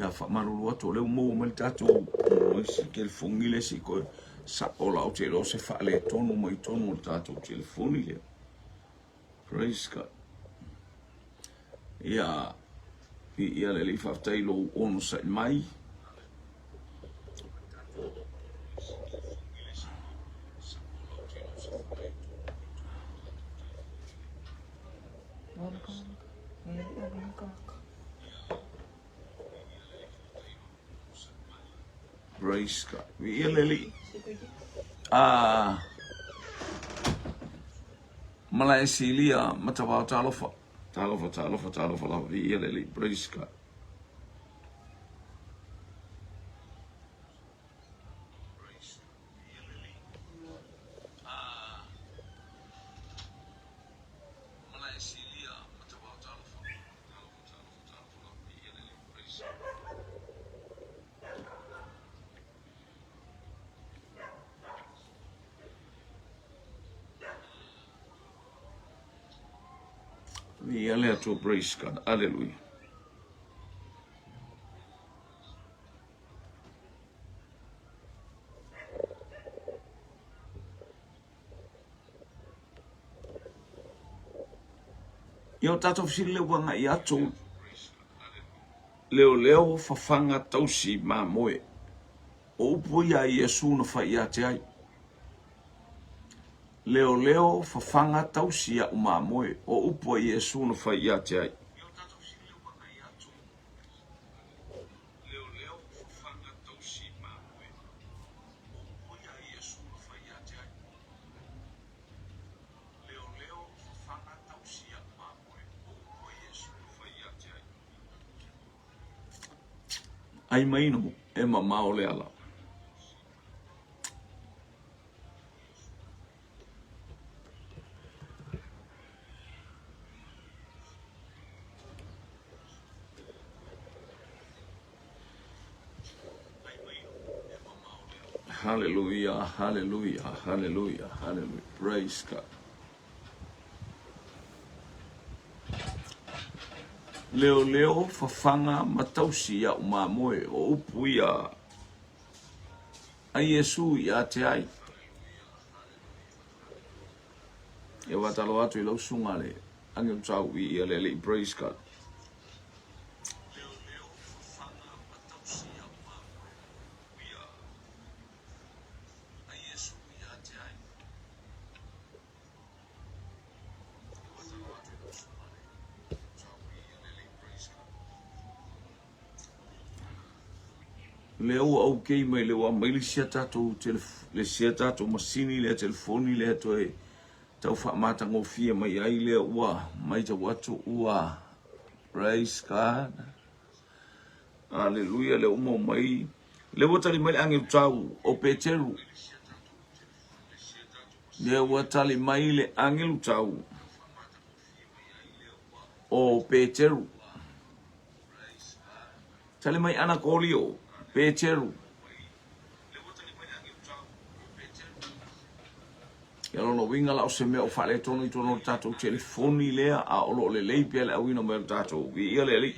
Ia faamalulu atu o lea ua maua mai le tatou isi telefoni lea se i toe sao la ou te iloa se faaletonu mai totonu o le tatou telefoni lea. Praise God. Ia, ia le Alii faafetai i lou onosai mai. Praise God. Viia le Alii. Ah, Malae Silia Matavao talofa. Talofa, talofa, talofa lava. Viia le Alii. Praise God. Viia le Atua, praise God, hallelujah. Ia o tatou fesili lea ua agai atu leoleo fafaga tausi mamoe. O upu ia a Iesu na fai ia te ai. Leoleo fafaga tausi a'u mamoe. O upu a Iesu na fai ia te ai. Ai maino e mamao le ala. Hallelujah, hallelujah, hallelujah, hallelujah. Praise God. Leoleo, fafaga ma tausi ia'u mamoe, o upu ia a Iesu ia te ai. Ia faatalofa atu i lau susuga le Agelu Tau i ia le Alii. Praise God. Lea ua okay mai lea ua aumai le isi a tatou le isi a tatou masini lea telefoni lea toe tau faamatagofie mai ai lea ua matau atu ua praise God Aleluia lea ua maua mai lea ua tali mai le agelu tau o Peteru lea ua tali mai le agelu tau o Peteru tali mai ana Kolio Peteru Ia lona uiga la o se mea o faaletonu i totonu o le tatou telefoni lea, a o lo o lelei pea le auina mai o le tatou viia le Alii.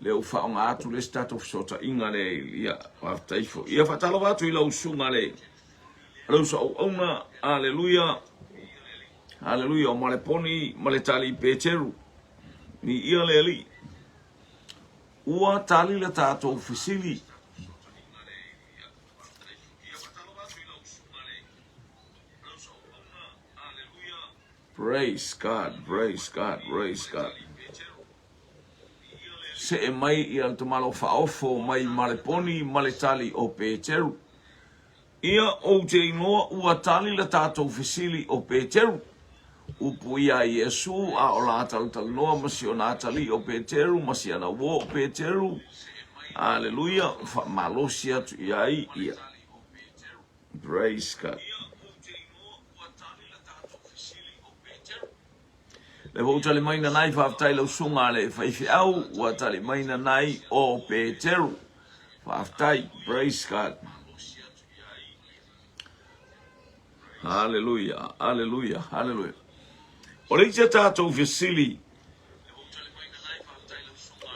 Lea ua faaaoga atu le isi tatou fesootaiga lea ia faafetai foi. Ia faatalofa atu i lau susuga le lau auauna, aleluia, aleluia, o Maleponi ma le Tali Peteru. Viia le Alii. Ua tali le tatou fesili. Praise God, praise God, praise God. See mai ia le tamalo faaofo mai Maleponi ma le tali o Peteru. Ia ou te igoa ua tali le tatou fesili o Peteru. Upu ia a Iesu a o la talatalanoa ma si ona atalii o Peteru ma si ana uo o Peteru. Aleluia, faamalosi atu i ai ia. Praise God. Le ua tali mai nanai faafetai lau susuga le faifeau ua tali mai nanai o Peteru. Faafetai, praise God. Hallelujah, hallelujah, hallelujah. O le isi a tatou fesili,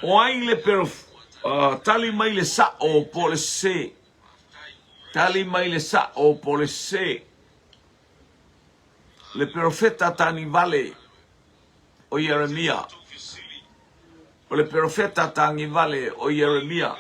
o ai le pero, tali mai le sa'o po o le sesē? Tali mai le sa'o po o le sesē? Le perofeta tagivale o Ieremia. O le perofeta tagivale o Ieremia.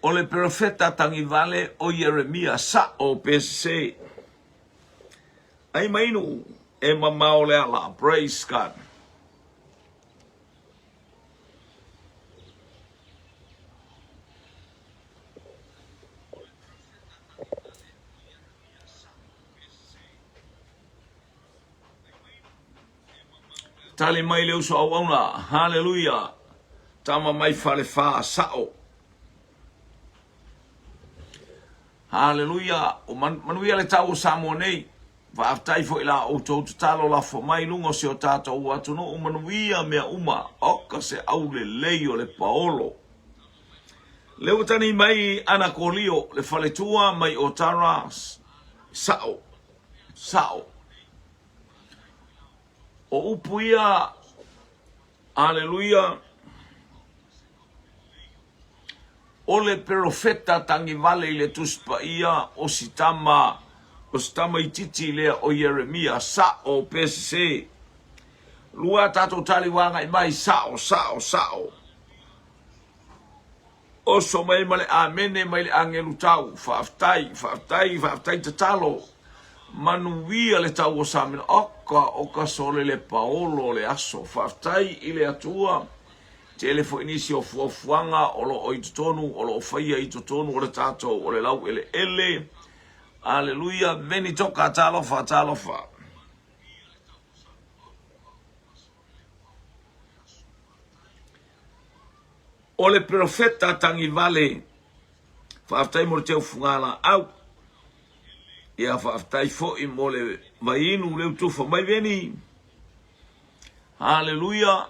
O le perofeta tagivale o Ieremia, sa'o pe sesē. Ai mainu e mamao le ala. Praise God. Tali mai le uso auauna. Haleluia. Tama mai falefa sa'o. Haleluia. O manuia le tau o Samoa nei. Faafetai foi la outou tatalo lafo mai luga o si o tatou atunuu manuia mea uma. Oka se aulelei o le paolo. Lea ua tani mai ana kolio le faletua mai o Tara sa'o. Sa'o. O upu ia, aleluia, o le perofeta tagivale i le Tusi Paia o si tama, o si tamaitiiti lea o Ieremia, sa'o pe sesē. Lua a tatou tali ua agai mai, sa'o, sa'o, sa'o. Oso mai ma le amene mai le agelu tau. Faafetai, faafetai, faafetai tatalo. Manuia le tau o Samina. Oka, oka sole le paolo o le aso. Faafetai i le Atua. Tele foi nisi o fuafuaga o lo o i totonu, o lo o faia i totonu o le tatou o le laueleele. Aleluia. Veni toka, talofa, talofa. O le perofeta tagivale, faafetai mo le teu fugalaau. Ia faafetai foi mo le vaiinu leu tufa mai veni. Haleluia.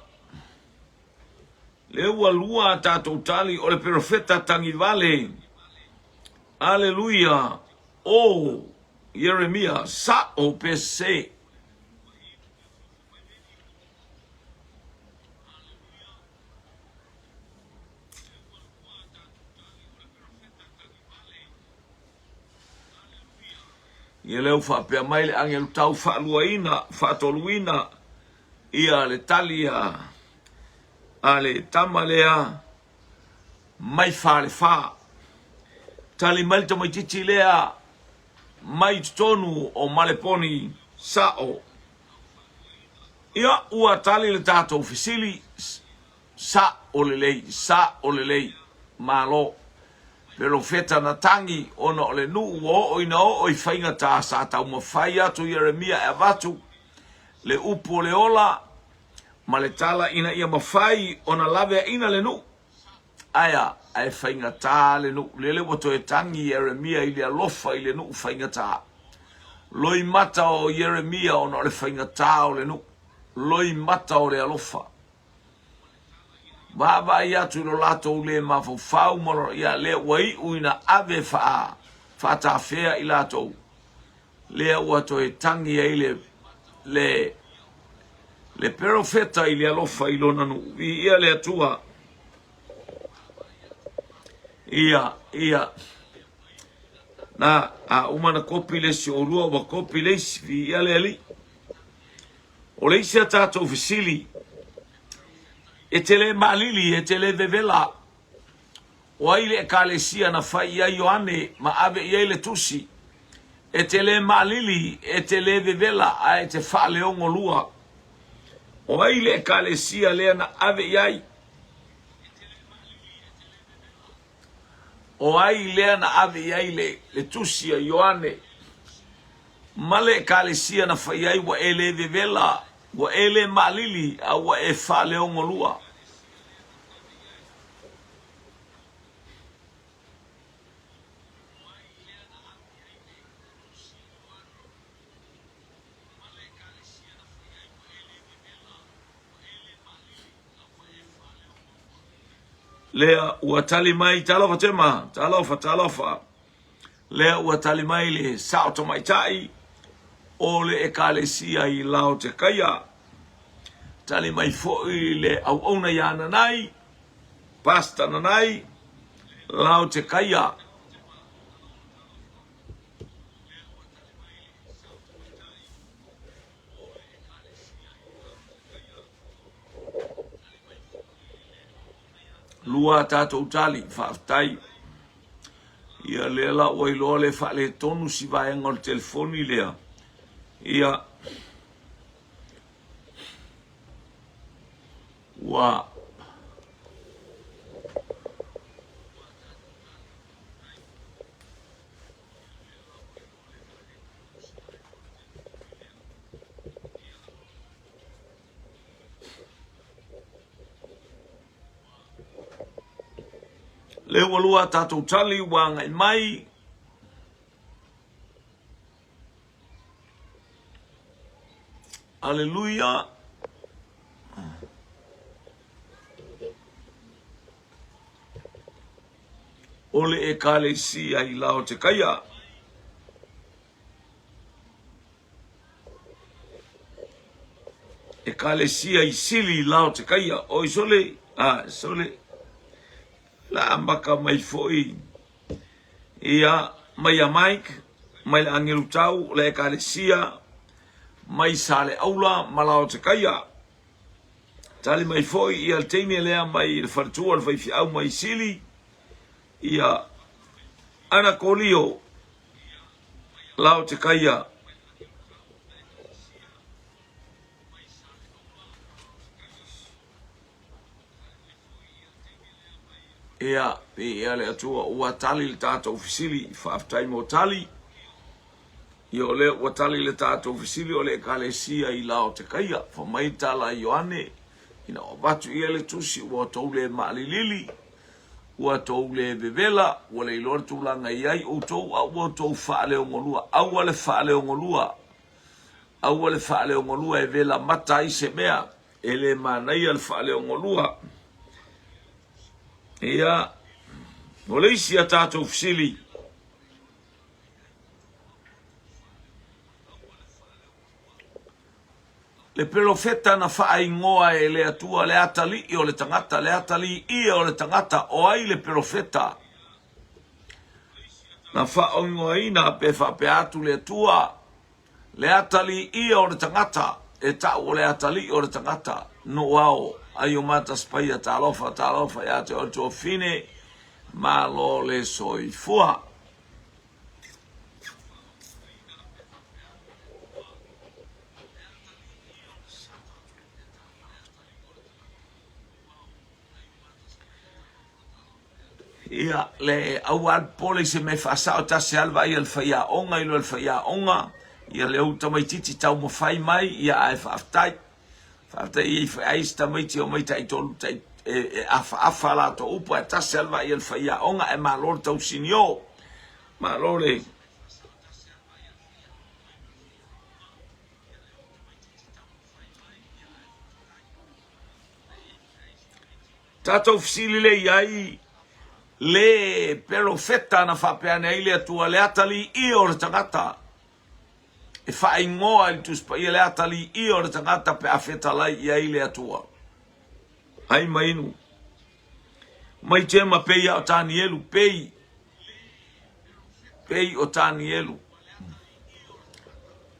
Lea ua lua a tatou tali o le perofeta tagivale. Aleluia. O Ieremia, sa'o pe sesē. Ia lea ua faapea mai le agelu tau faaluaina, faatoluina ia le tali a, a le tama lea mai falefa. Tali mai le tamaitiiti lea mai totonu o Maleponi sa'o. Ia, ua tali le tatou fesili, sa'o lelei, sa'o lelei, malo. Perofeta na tagi ona o le nuu ua oo ina oo i faigata sa taumafai atu Ieremia e avatu le upu o le ola ma le tala ina ia mafai ona laveaina le nuu. Aea, ae faigata le nuu. Lele ua toe tagi Ieremia i le alofa i le nuu faigata. Loimata o Ieremia ona o le faigata o le nuu. Loimata o le alofa. Vaavaai atu i lo latou le mafaufau ma lo, ia, lea ua iu ina ave faa, faatafea i latou. Lea ua toe tagi ai le, le, le perofeta i le alofa i lona nuu. Viia le Atua. Ia, ia. Na, a uma na kopi le isi o lua, ua kopi le isi. Viia le Alii. O le isi a tatou fesili, e te le maalili, e te le vevela. O ai le Ekalesia na fai i ai Ioane ma ave i ai le tusi? E te le maalili, e te le vevela, ae e te faaleogolua. O ai le Ekalesia lea na ave i ai? O ai lea na ave i ai le, le tusi a Ioane ma le Ekalesia na fai ai ua e le vevela, ua e le maalili, a ua e faaleogolua? Lea ua tali mai, talofa Tema, talofa, talofa. Lea ua tali mai le sao tamaitai o le ekalesia i Laotekaia. Tali mai foi le auauna ia Nanai, Pastor Nanai, Laotekaia. Lua a tatou tali, faafetai. Ia lea la ua iloa le faaletonu si vaega o le telefoni lea. Ia ua Lea ua lua a tatou tali ua agai mai. Aleluia. O le ekalesia i Laotekaia. Ekalesia i Sili i Laotekaia. Oi sole, a sole, la amaka mai foi ia mai a Mike, mai le Angelu Tau, le ekalesia mai Saleaula ma Laotekaia. Tali mai foi ia le teine lea mai le faletua le faifeau mai Sili, ia Ana Kolio Laotekaia. Ia, ia le Atua ua tali le tatou fesili, faafetai mo tali. Ia o lea ua tali le tatou fesili o le ekalesia i Laotekaia. Fai mai tala a Ioane, ina ua avatu ia le tusi ua outou le maalilili, ua tou le vevela, ua le iloa le tulaga e i ai outou, a ua outou faaleogolua. Aua le faaleogolua, aua le faaleogolua e vela mata ai se mea, e le manaia le faaleogolua. Ia, o le isi a tatou fesili, Le perofeta na faaingoa e le Atua le atalii o le tagata, le atalii o le tagata, o ai le perofeta? Na faaingoaina pe faapea atu le Atua, le atalii o le tagata, e tau o le atalii o le tagata, Nuuao, Aiomata Spaia, talofa, talofa ia te oe tuafine, malo le soifua. Ia, le aua le popole i se mea e faasao tasi lava le vaai a le faiaoga i lo le faiaoga, ia le ou tamaititi taumafai mai, ia ae faafetai. Faafetai i ai isi tamaiti e omai taitolu tai e, e afaafa a latou upu ae tasi lava le vaai a le faiaoga ae malo le tausinio. Malo le Tatou fesili lea i ai le perofeta na faapea ane ai le Atua le atalii o le tagata e faaigoa i le Tusi Paia le atalii o le tagata pe a fetalai i ai le Atua. Ai ma inu. Mai tema pei a o Tanielu, pei, pei o Tanielu.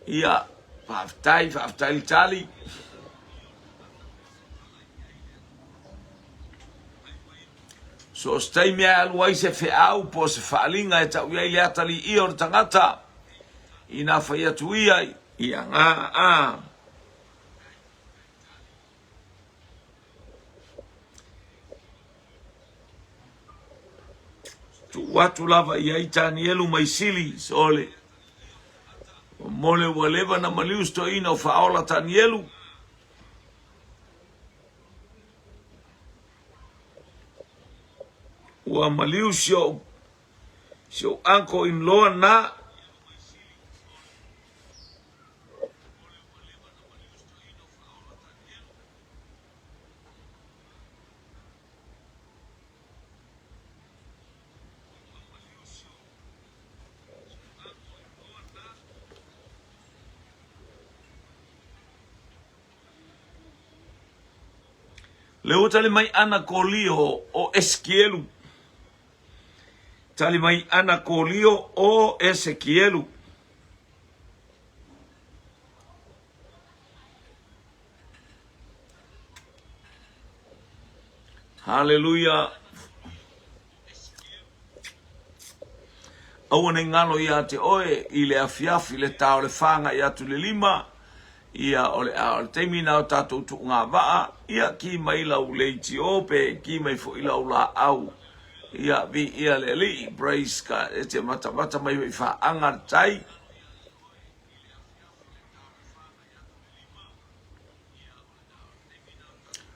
Ia, faafetai, faafetai le tali. So o se taimi e alu ai se feau po o se faaaliga e tau i ai le atalii o le tagata, ina fai atu ia, ia ngā a. Tuu atu lava i ai Tanielu mai Sili, sole. Mo le ua leva na maliu se toeaina o faaola Tanielu. Ua maliu si ou si ou uncle in law na. Lea ua tali mai ana Kolio o Esekielu. Tali mai ana Kolio o Esekielu. Haleluia. Aua nei galo ia te oe i le afiafi le ta o le whāngai atu le lima, ia o le, a, o le taimi na o tātou tuunga vaa, ia ki mai lau leitio pe ki mai fo'i lau laau, ia vi ia le alii, praise God, e te matamata mai fo'i whaaga le tai.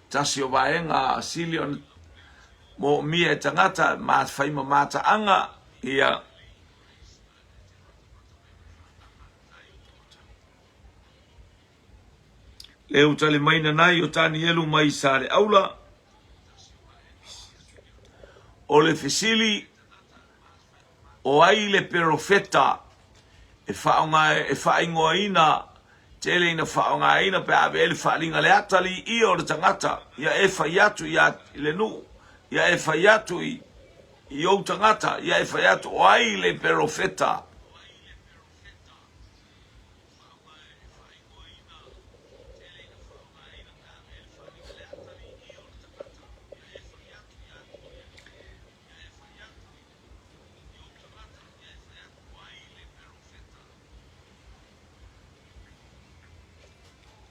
Tasi o vaega sili ona moomia e tagata ma fai ma mataaga, ia. Le u tali mai nanai o Tanielu mai Saleaula. O le fesili, o ai le perofeta e faaaoga e faaigoaina tele ina faaaogaina pe a ave ai le faaaliga le atalii o le tagata ia e fai atu ia i le nuu ia e fai atu i i ou tagata ia e fai atu o ai le perofeta.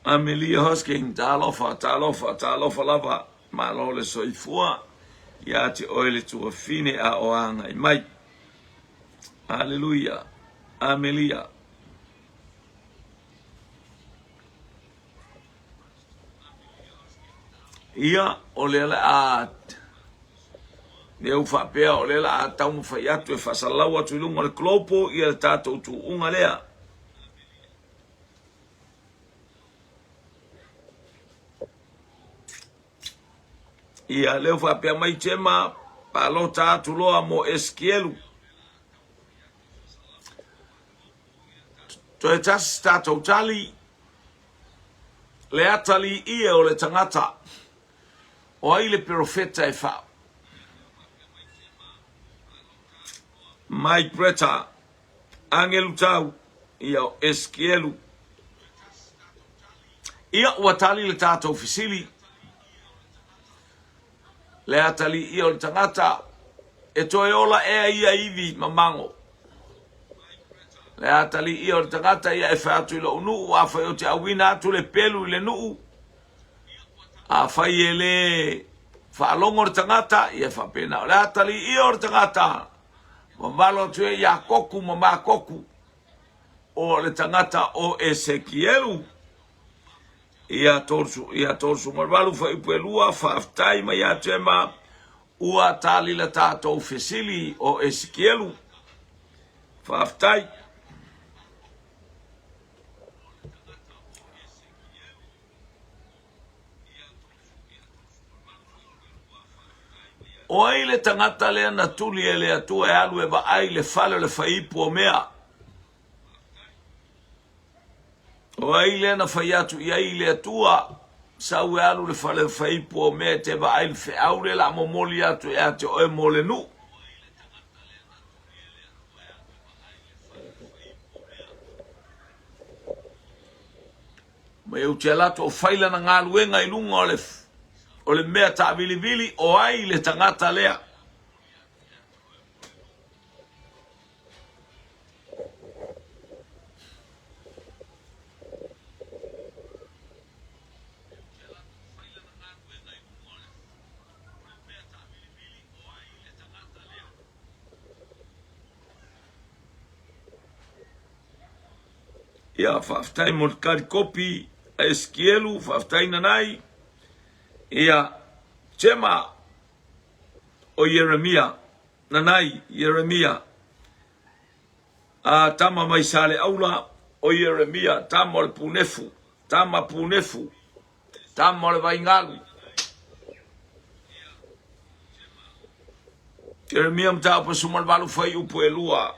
Amelia Hosking, talofa, talofa, talofa lava, malo le soifua, ia te oe le tuafine a o agai mai. Aleluia, Amelia. Ia, o lea le a lea ua faapea o lea le a taumafai atu e faasalalau atu i luga o le kolopo ia le tatou tuuga lea. Ia, lea ua faapea mai Tema, palota atu loa mo Esekielu. Toe tasi tatou tali, le atalii o le tagata, o ai le perofeta e fa Mike Bretta, Agelu Tau, ia o Esekielu. Ia, ua tali le tatou fesili. Le atalii o le tagata, e toe ola ea ia ivi mamago. Le atalii o le tagata ia e fai atu i lou nuu, afai ou te auina atu le pelu i le nuu, afai e le faalogo le tagata, ia e faapena. O le atalii o le tagata, mamalo atu ai ia Koku ma Makoku, o le tagata o Esekielu. Ia 30, ia 38 fuaiupu e lua, faafetai mai ia Tema, ua tali la tatou fesili o Esekielu. Faafetai. O ai le tagata lea na tuli e le Atua e alu e vaai i le fale o le faiipu o mea? O ai lea na fai atu i ai i le Atua, Sau e alu le fale faiipu o mea e te vaai i le feau lea o le a momoli atu ia te oe mo le nuu. Mai ou te alu atu o fai lana galuega i luga o le, o le mea taavilivili, o ai le tagata lea? Ia, faafetai mo le tali kopi a Esekielu, faafetai Nanai. Ia, Tema o Ieremia, Nanai, Ieremia, a tama mai Saleaula, o Ieremia, tama o le punefu, tama punefu, tama o le vaigalu. Ieremia mataupu 18 fuaiupu e lua.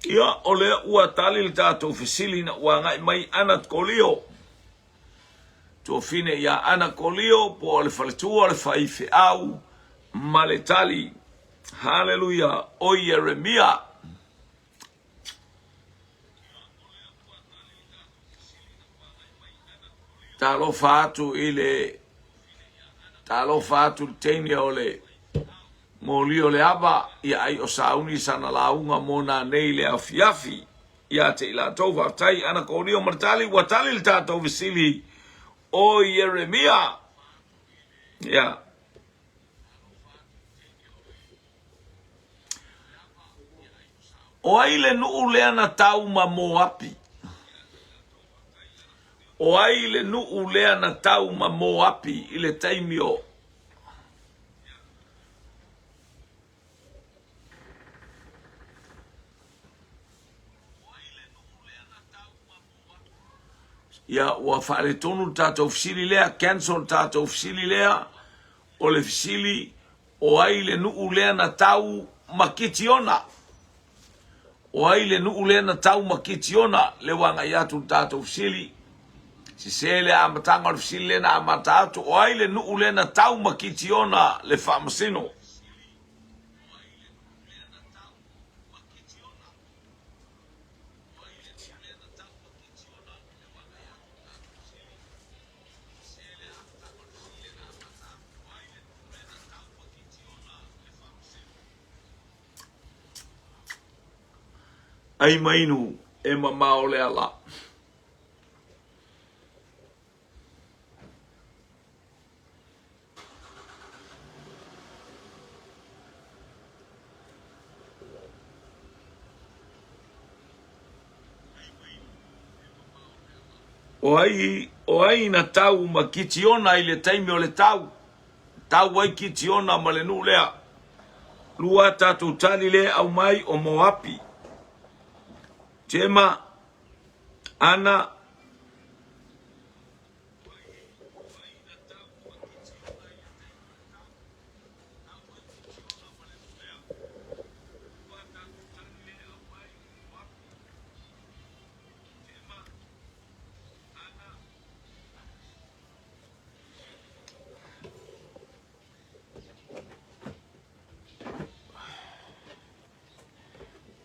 Ia, o lea ua tali le tatou fesili ina ua agai mai Ana Kolio. Tuafine ia Ana Kolio po o le faletua o le faifeau ma le tali. Haleluia, o Ieremia. Talofa atu i le talofa atu i le teine o le moli o le ava, ia ai o sauni sana lauga mo nanei le afiafi. Ia te i latou faafetai ana Kolio ma le tali, ua tali le tatou fesili o Ieremia. Ia. O ai le nuu lea na tau ma Moapi? O ai le nuu lea na tau ma Moapi i le taimi o Ia, ua faaletonu le tatou fesili lea, cancel le tatou fesili lea. O le fesili, o ai le nuu lea na tau ma Kitiona? O ai le nuu lea na tau ma Kitiona? Lea ua agai atu le tatou fesili. Sese le amataga o le fesili lea na amata atu. O ai le nuu lea na tau ma Kitiona le faamasino? Ai ma inu e mamao le ala. O ai, o ai na tau ma Kitiona i le taimi o le tau? Tau ai Kitiona ma le nuu lea. Lua tatou tali le aumai o Moapi. Tema, Ana,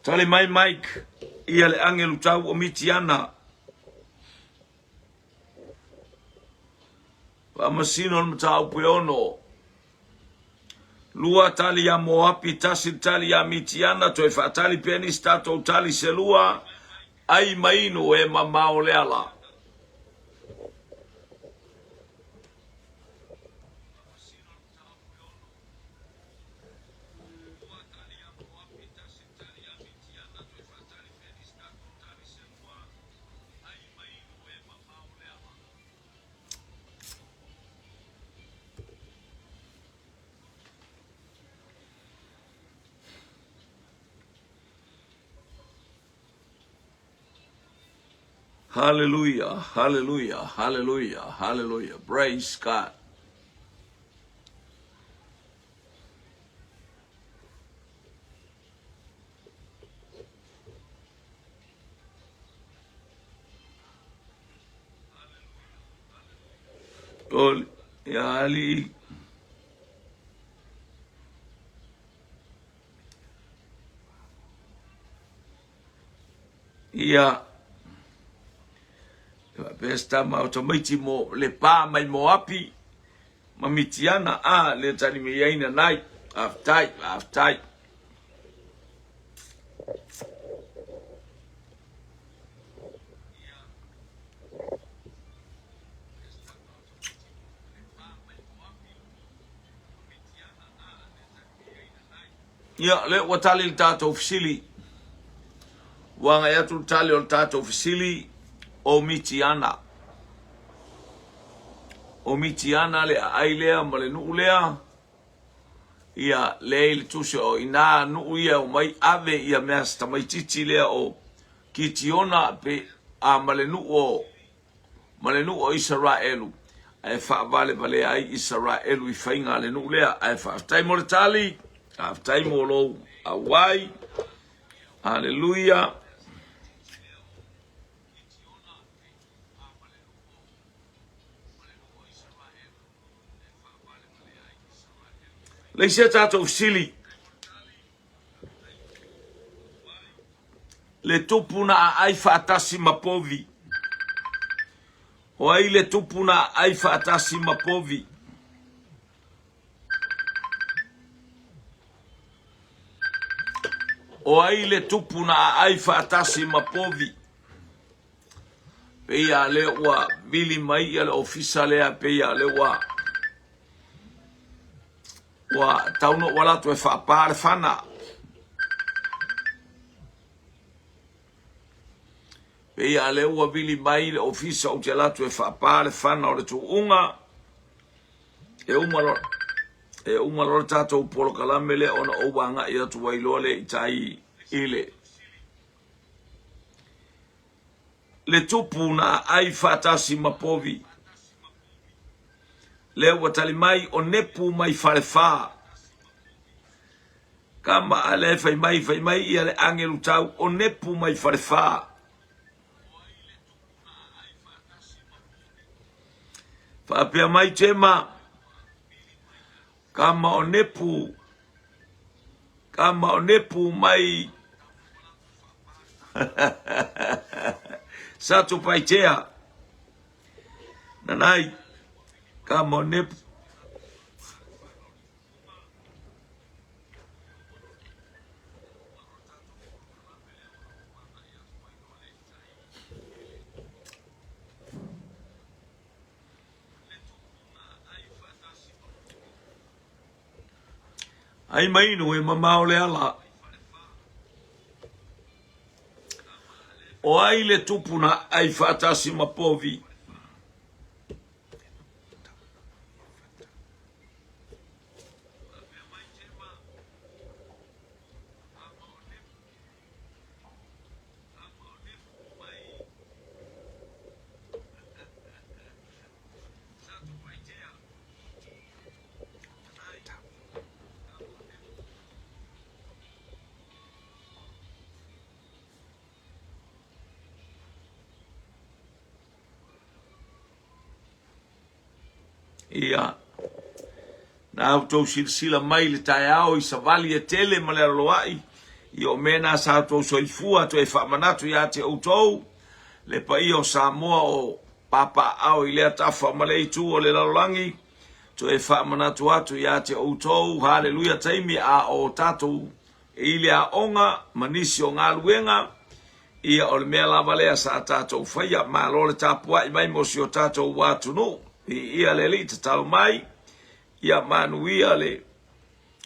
Tali mai Mike ia le agelu tau o Mitiana. Faamasino le mataupu e ono. Lua tali ia Moapi, tasi le tali ia Mitiana, toe faatali pea nisi tatou tali se lua, ai ma inu e mamao le ala. Hallelujah, hallelujah, hallelujah, hallelujah. Praise God. Oli, ia alii. Ia, faapea se tama o tamaiti mo le pa mai Moapi ma Mitiana a le tali mai ai nanai. Faafetai, faafetai. Ia, lea ua tali le tatou fesili. Ua agai atu le tali o le tatou fesili o Mitiana. O Mitiana le aai lea ma le nuu lea. Ia, lea i le tusi o ina nuu ia o mai ave ia mea se tamaitiiti lea o Kitiona pe a ma le nuu o ma le nuu o Isaraelu, ae faavalevalea ai Isaraelu i faiga a le nuu lea. Ae faafetai mo le tali, faafetai mo lou auai. Aleluia. Le isi a tatou fesili. Le tupu na aai faatasi ma povi. O ai le tupu na aai faatasi ma povi? O ai le tupu na aai faatasi ma povi? Pei a lea ua vili mai ia le ofisa lea, pei a lea ua ua tau na ou ala atu e faapa le fana. Pei a lea ua vili mai le ofisa ou te ala atu e faapa le fana o le tuuga. E uma loa, e uma loa le tatou polokalame lea ona ou agai atu ai loa lea i tai i le le tupu na aai faatasi ma povi. Lea ua tali mai o Nepu mai Falefa. Kama a lea fai mai, fai mai ia le agelu tau o Nepu mai Falefa. Faapea mai Tema, kama o Nepu, kama o Nepu mai Satupaitea. Nanai, kama o Nepu. Ai mainu e mamao le ala. O ai le tupuna ai faatasi ma povi. Ia, na outou silasila mai le taeao i savali e tele ma le aloloai, ia o mea na sa outou soifua toe faamanatu ia te outou, le paia o Samoa o papaaao i lea tafa ma le itu o le lalolagi, toe faamanatu atu ia te outou, haleluia taimi a o tatou i le aoga ma nisi o galuega, ia o le mea lava lea sa tatou faia. Malo le tapuai mai mo si o tatou atunuu. Viia le Alii, tatalo mai, ia manuia le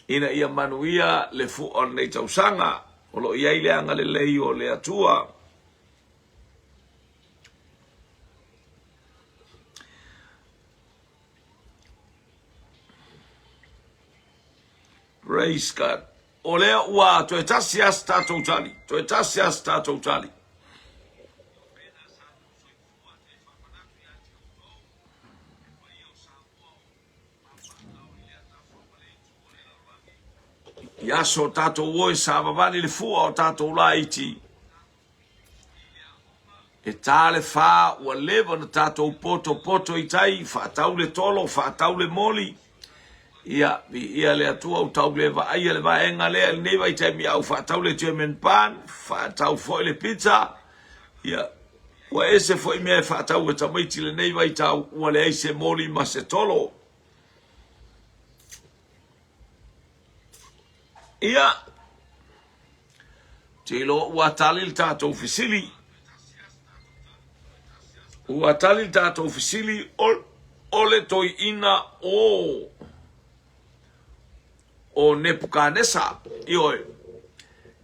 ina ia manuia le fua o lenei tausaga. O lo o i ai le agalelei o le Atua. Praise God. O lea ua toe tasi lava se tatou tali. Toe tasi lava se tatou tali. I aso o tatou o e savavali le fua o tatou laiti. E tā le whā, ua leva na tātou poto poto i tai, whaatau le tolo, whaatau le moli. Ia, vi ia le atua u tau le vaaia le vaenga lea, i lenei vaitaimi a u whaatau le German pan, whaatau foi le pizza. Ia, ua ese foi mea e whaatau e tamaiti lenei vaitau, ua leai se moli ma se tolo. Ia, te iloa ua tali le tatou fesili. Ua tali le tatou fesili o, o le toeaina o o Nepukanesa. Ioe,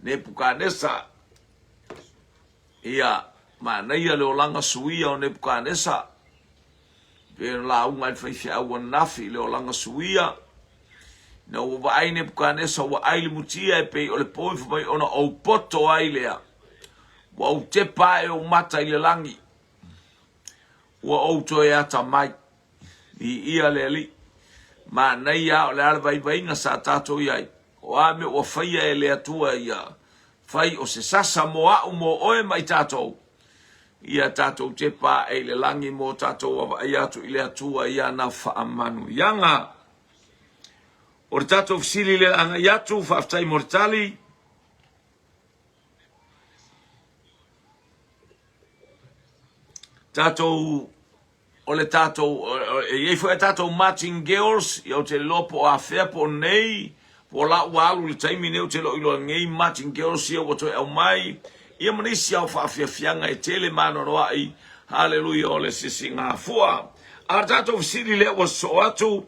Nepukanesa. Ia, manaia le olaga suia o Nepukanesa. Pei ona lauga ai le faifeau ananafi i le olaga suia. Ina ua vaai Nepukanesa ua ai le mutia e pei o le pou fai mai ona ou poto ai lea. Ua ou tepa ae ou mata i le lagi. Ua ou toe atamai. Viia le Alii. Manaia o le a le vaivaiga sa tatou i ai. O a mea ua faia e le Atua ia. Fai o se sasa mo a'u, mo oe ma i tatou. Ia tatou tepa ae i le lagi mo tatou vaavaai atu i le Atua i ana faamanuiaga. O le tatou fesili lea agai atu, faafetai mo le tali. Tatou o le tatou e i ai foi a tatou marching girls ia ou te le iloa po o afea po o nei po o la ua alu i le taimi nei ou te le o iloa nei marching girls ia ua toe aumai ia ma nisi ao faafiafiaga e tele ma anoanoai haleluia o le sisigafua. A o le tatou fesili lea ua sosoo atu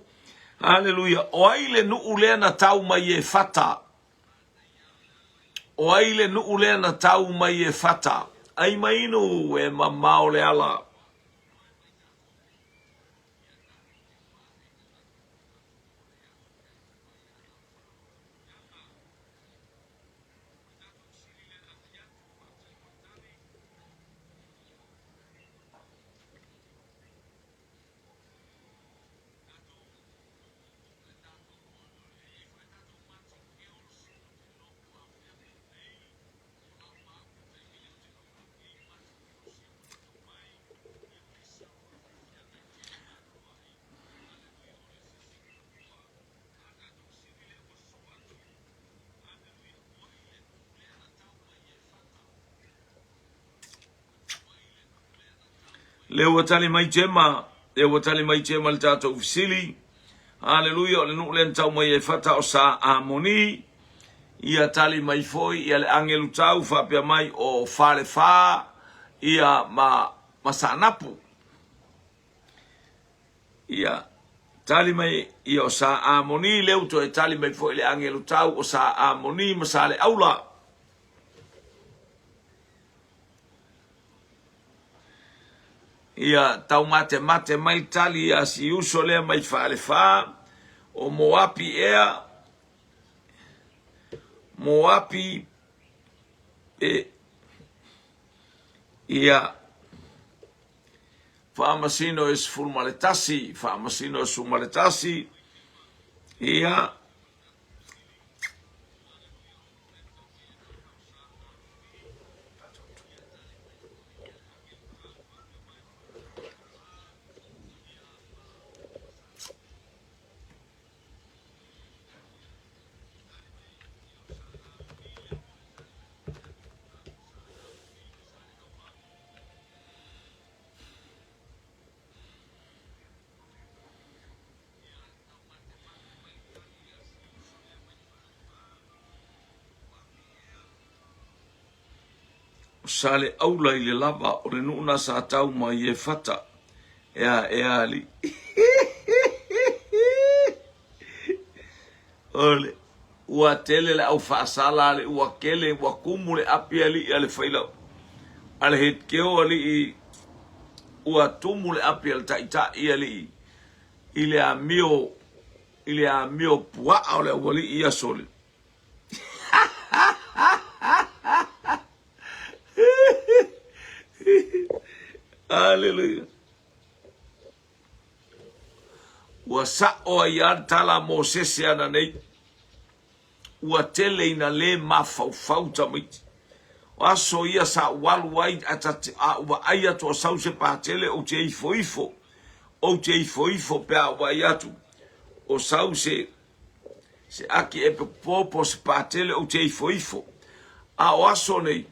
haleluia o ai le nuu lea na tau mai e Fata? O ai le nuu lea na tau mai e Fata? Ai mainu e mamao le ala. Lea ua tali mai Jema, lea ua tali mai Jema le tatou fesili. Haleluia, o le nuu lea na tau mai e Fata o Sa Amoni. Ia tali mai foi ia le agelu tau faapea mai o Falefa ia ma, ma Saanapu. Ia tali mai ia o Sa Amoni, lea ua toe tali mai foi le agelu tau o Sa Amoni ma Saleaula. Ia taumatemate mai tali ia si uso lea mai Falefa, o Moapi ea, Moapi e, ia, faamasino e 11, faamasino e 11, ia, O Saleaula i le lava o le nuu na sa tau mai e Fata. Ea, ea alii. O le, ua tele le au faasala alii, ua kele, ua kumu le api alii a le failau. A le hetkeo alii, ua tumu le api a le taitai alii i le amio, i le amio puaa o le aualii ia sole. Aleluia. Ua sa'o ai lava le tala a Mosese ananei, Ua tele ina lē mafaufau tamaiti. O aso ia sa ou alu ai ae ta te, a ou vaai atu o sau se patele ou te ifoifo, ou te ifoifo pe a ou vaai atu o sau se, se aki epe popo po o se patele ou te ifoifo. A o aso nei,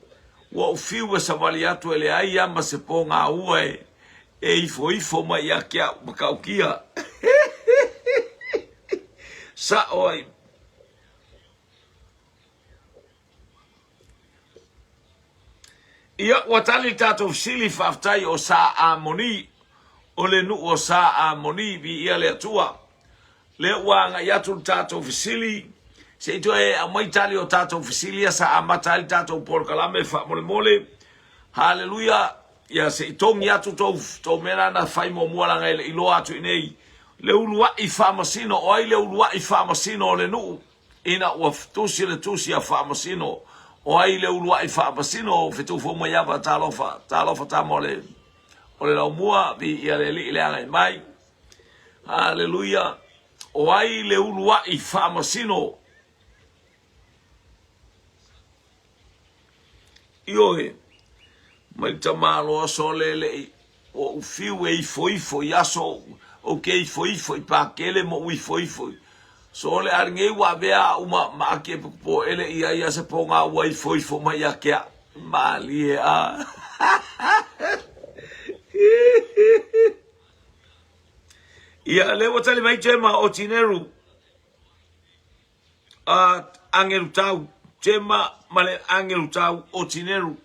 ua ou fiu e savali atu e leai lava ma se pogāua e, E ifoifo mai ia te au matautia. Sa'o ai. Ia, ua tali le tatou fesili, faafetai o Sa Amoni, o le nuu o Sa Amoni, viia le Atua. Lea ua agai atu le tatou fesili, se i toe aumai tali o tatou fesili ia sa amata ai le tatou polokalame faamolemole. Haleluia! Ia se i togi atu tou, tou mea la na fai muamua leaga e le i iloa atu i inei le uluai faamasino, o ai le uluai faamasino o le nuu ina ua tusi le tusi a faamasino, o ai le uluai faamasino, fetuufou mai ava, talofa, talofa tama o le, o le laumua, viia le Alii le agai mai. Haleluia! O ai le uluai faamasino? Ioe, mai le tamaloa sole le i ua ou fiu e ifoifo i aso ou te ifoifo i pakele ma ou ifoifo i sole a lenei ua avea au ma ma ake e popoele i ai a se poga ua ifoifo mai ia te au. Malie a. Ia, lea ua tali mai Jema o Tineru. A agelu tau Jema ma le agelu tau o Tineru.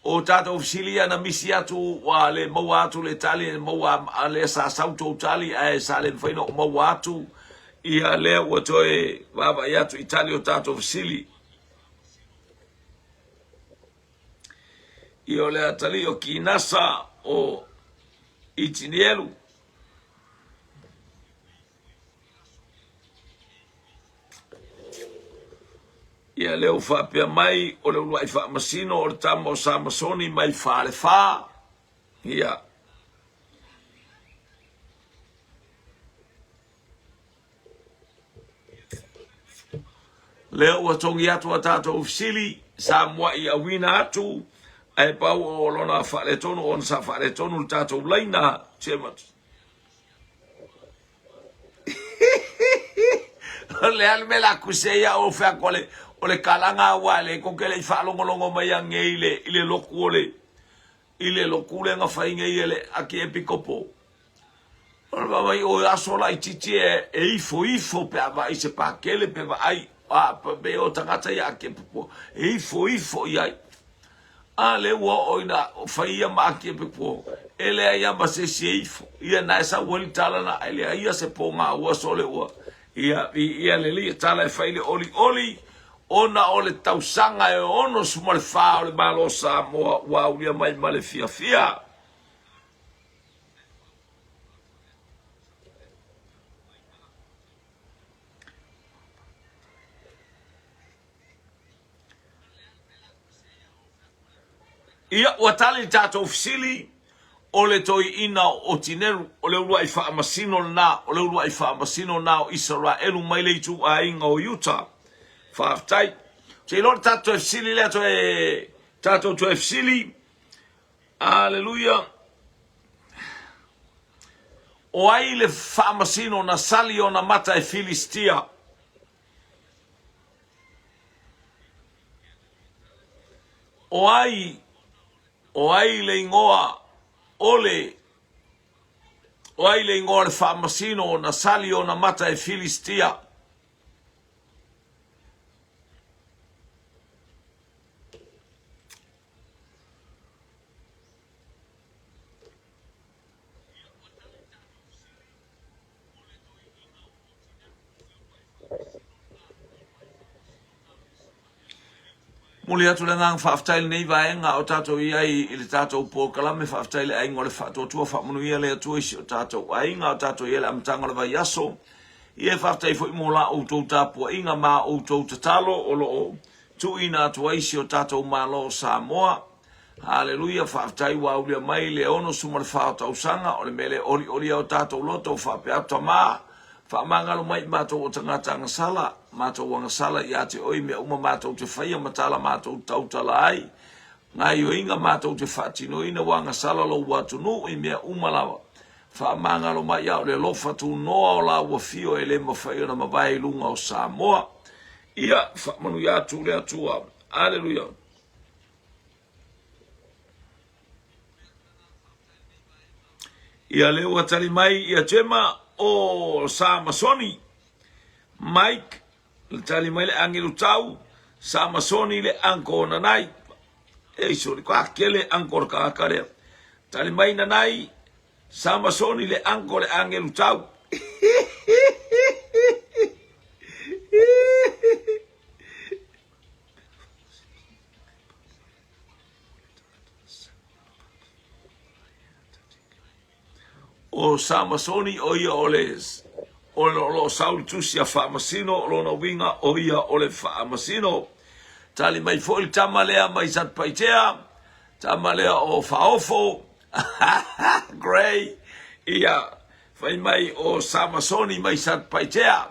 O tatou fesili ia na misi atu ua le maua atu le tali e maua a lea sa sau tou tali ae sa le mafai ona ou maua atu ia lea ua toe vaavaai atu i tali o tatou fesili. Ia o le atalii o Kinasa o Itinielu. Ia lea ua faapea mai o le uluai faamasino o le tama o Samasoni mai Falefa. Ia. Lea ua togi atu a tatou fesili, sa muai auina atu, ae pau o lona faaletonu ona sa faaletonu le tatou laina. O le a le mea la kuse ia o fea ko le o le kalaga aua le ko ke le i faalogologo mai ange i le i le loku o le i le loku le na fai nei e le aki epikopo. O le vaai o aso laitiiti e e ifo ifo pe a vaai se pakele pe vaai a pe o tagata ia ake pupo e ifo ifo i ai. A lea ua oo ina fai ia ma aki e pepo, e leai lava ma se isi e ifo. Ia na e sau ai le tala na, e leai ia se pōgā ua sole ua. Ia, viia le Alii, tala e fai le olioli, ona o le tausaga e 64 o le Malo o Samoa ua aulia mai ma le fiafia. Ia, ua tali le tatou fesili, o le toeaina o Otineru, o le uluai faamasino lena, o le uluai faamasino lena o Isaraelu mai le ituaiga o Iuta. Faafetai. Ou te iloa le tatou toe fesili lea, toe, tatou toe fesili. Aleluia. O ai le faamasino na sali ona mata e Filistia? O ai, o ai le igoa o le, o ai le igoa o le faamasino na sali ona mata e Filistia? Momoli atu le agaga faafetai i lenei vaega o tatou i ai i le tatou polokalame. Faafetai i le aiga o le Faatuatua, faamanuia le Atua i si o tatou aiga o tatou i ai i le amataga o le vaiaso. Ia e faafetai foi mo la outou tapuaiga ma a outou tatalo o lo o tuuina atu ai si o tatou Malo o Samoa. Haleluia, faafetai ua aulia mai le 64 o tausaga, o le mea lea e olioli ai o tatou loto, faapea atu, Tama, faamagalo mai i matou o tagata agasala, matou agasala ia te oe i mea uma matou te faia ma tala matou tautala ai, gaioiga matou te faatinoina ua agasala lou atunuu i mea uma lava. Faamagalo mai a o le alofa tunoa o la ua fio e le mafai ona mavae i luga o Samoa. Ia, faamanuia atu le Atua. Aleluia. Ia lea ua tali mai ia Jema o Samasoni. Mike, le tali mai le agelu tau, Samasoni le anko o Nanai. Ei sori, ko a kele anko le kaka lea. Tali mai Nanai, Samasoni le anko le agelu tau. O Samasoni o ia o le o lo o sau le tusi a Faamasino, o lona uiga o ia o le Faamasino. Tali mai foi le tama lea mai Satupaitea, tama lea o Faaofo, Grey, ia, Fai mai o Samasoni mai Satupaitea.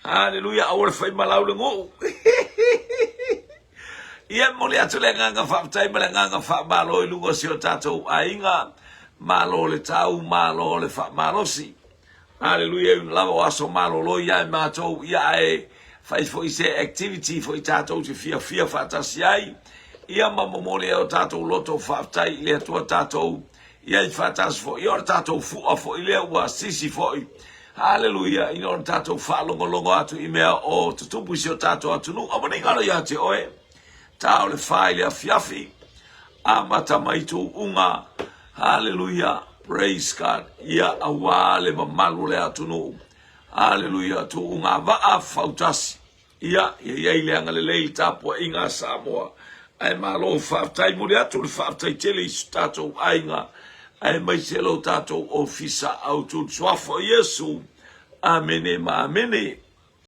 Haleluia, aua le fai malau le nuu. Ia, e momoli atu le agaga faafetai ma le agaga faamalo i luga o si o tatou aiga. Malo le tau, malo le faamalosi. Aleluia, e ui lava o aso malolo ia e matou, ia ae fai foi se activity foi tatou te fiafia faatasi ai, ia ma momoli ai o tatou loto faafetai i le Atua tatou ia i faatasi foi, ia o le tatou fua foi lea ua sisi foi. Aleluia, ina o tatou faalogologo atu i mea o tutupu i si o tatou atunuu. Aua ne i galo ia te oe, ta o le fa i le afiafi, amata mai tuuga. Haleluia, praise God, ia auā le mamalu o le atunuu. Haleluia, tuuga vaa fautasi. Ia, ia i ai le agalelei i le tapuaiga a Samoa. Ae malo faafetai, momoli atu le faafetai tele i so tatou aiga, aemaise lo tatou ofisa autu i le suafa o Iesu. Amene ma amene.